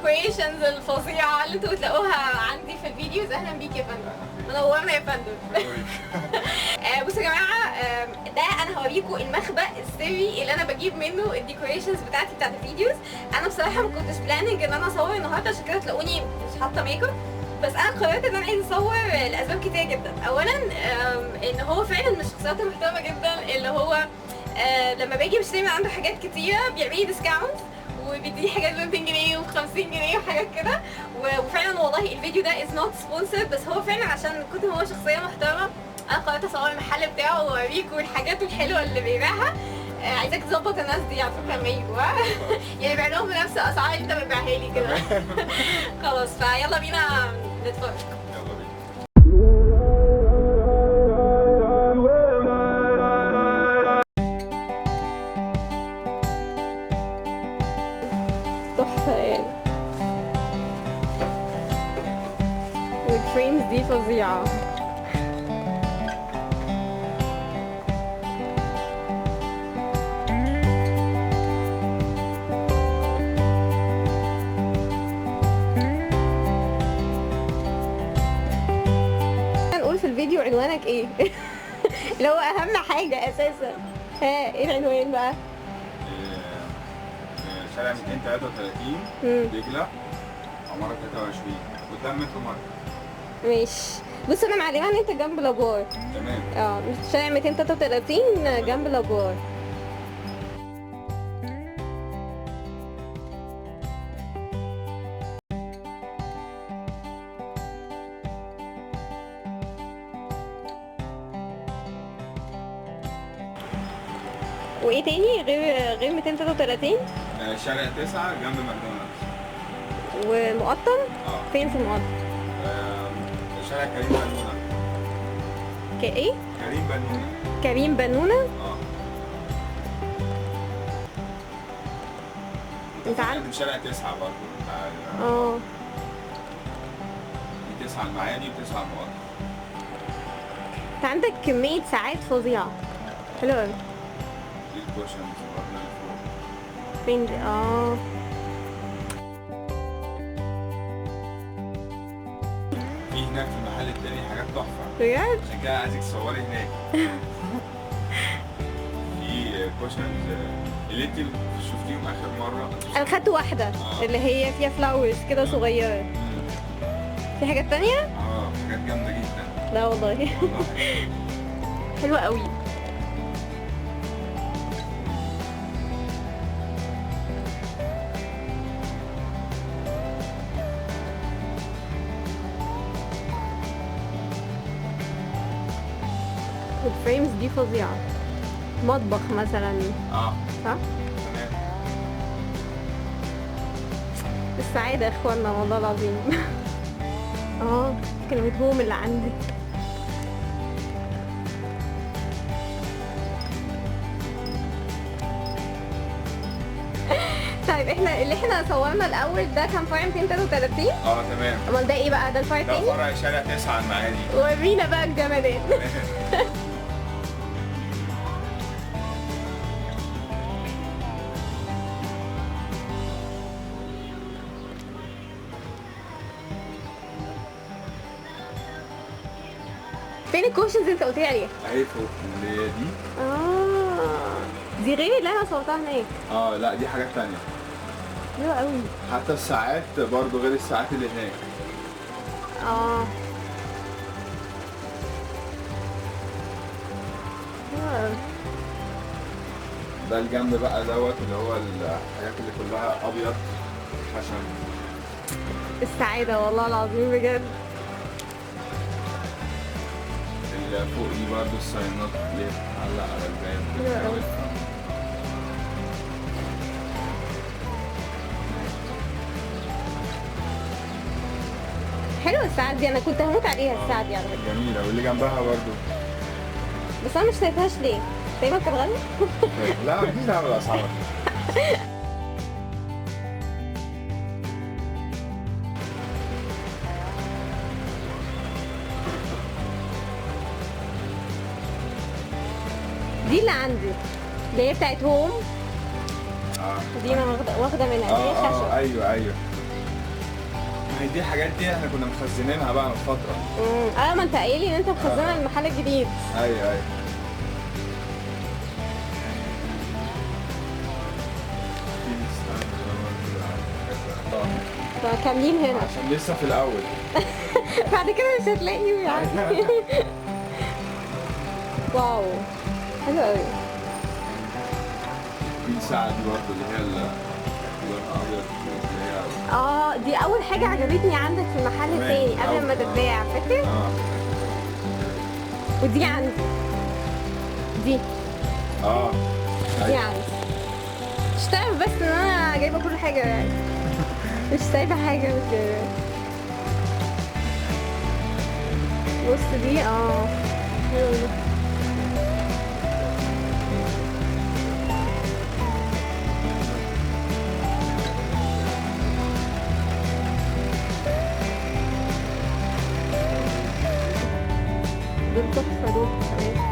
decorations الفظيعة اللي انتوا بتلاقوها عندي في ال videos. اهلا بيك يا فندم، منورنا يا فندم. بصوا يا جماعة، ده انا هوريكم المخبأ السري اللي انا بجيب منه ال decorations بتاعتي بتاعت ال videos. انا بصراحة ما كنتش planning ان انا اصور النهارده، عشان كده تلاقوني مش حاطه ميك اب، بس انا قررت ان انا عايزه اصور لاسباب كتير جدا. اولا ان هو فعلا من الشخصيات المحترمة جدا، اللي هو لما باجي بشتري من عنده حاجات كتيرة بيعمل لي discount وبيديني حاجات ب 200 جنيه وب 50 جنيه وحاجات كده. وفعلا والله الفيديو ده is not sponsored، بس هو فعلا عشان من كتر ما هو شخصية محترمه انا قررت اصور المحل بتاعه واوريكم الحاجات الحلوة اللي بيبيعها. عايزاك تظبط الناس دي على فكرة لما يجوا يعني بيع لهم بنفس الاسعار اللي انت بتبيعها لي كده. خلاص، فيلا بينا نتفرج. يلا بينا. تحفة يعني، وال frames دي فظيعة. نقول في الفيديو عنوانك ايه؟ اللي هو اهم حاجة اساسا. ها، ايه العنوان بقى؟ شارع 233 دجلة، عمارة 23، قدام مترو ماركت. ماشي. بص انا معلمة ان انت جنب لابار. تمام. شارع 233 جنب لابار. وايه تاني غير 233؟ شارع 9 جنب ماكدونالدز. ومقطم؟ فين في المقطم؟ شارع كريم بنونة. ايه؟ كريم بنونة. كريم بنونة؟ انت عارف شارع 9 برضه بتاع دي 9 المعادي و9 المقطم. انت عندك كمية ساعات فظيعة، حلوة اوي. دي ال cushions برضه اللي فوق. فين دي؟ في هناك في المحل التاني حاجات تحفة. بجد؟ عشان كده عايزك تصوري هناك. في cushions اللي انت شفتيهم اخر مرة. انا خدت واحدة اللي هي فيها flowers كده صغيرة. في حاجات تانية؟ حاجات جامدة جدا. لا والله. حلوة قوي. وال frames دي فظيعة. مطبخ مثلا. صح؟ تمام. السعادة يا اخوانا والله العظيم. كلمة home اللي عندي. طيب احنا اللي احنا صورنا الاول ده كان فرع 233. تمام. امال ده ايه بقى؟ ده الفرع التاني؟ ده فرع شارع 9 المعادي. ورينا بقى الجمالات. فين ال cushions اللي انت قلت لي عليها؟ اهي فوق اللي هي دي. دي غير اللي انا صورتها هناك. لا دي حاجات تانية. حلوة قوي. حتى الساعات برضو غير الساعات اللي هناك. ده الجنب بقى دوت اللي هو الحاجات اللي كلها ابيض خشب. السعادة والله العظيم بجد. اللي فوق دي برضو الساينات اللي بتتعلق على الباب. حلوة الساعات دي، انا كنت هموت عليها الساعة دي على فكرة. جميلة، واللي جنبها برضو. بس انا مش شايفاهاش ليه؟ تقريبا كانت غالية؟ لا مفيش دعوة بالأسعار. دي اللي عندي اللي هي بتاعت هوم. دي انا واخده منها، دي خشب. ايوه ايوه. ما هي دي الحاجات دي احنا كنا مخزنينها بقى من فترة. ما انت قايل لي ان انت مخزنها المحل الجديد. ايوه ايوه. كاملين هنا عشان لسه في الاول. بعد كده مش هتلاقي يعني. wow حلو قوي. في ساعة دي برضه اللي هي الابيض اللي هي دي اول حاجة عجبتني عندك في المحل التاني قبل ما تتباع، فاكر؟ ودي عندي دي. دي عندي. مش تعرف بس ان انا جايبة كل حاجة يعني. مش سايبة حاجة، مش جايبة. بص دي حلوة دي. دول تحفة دول كمان.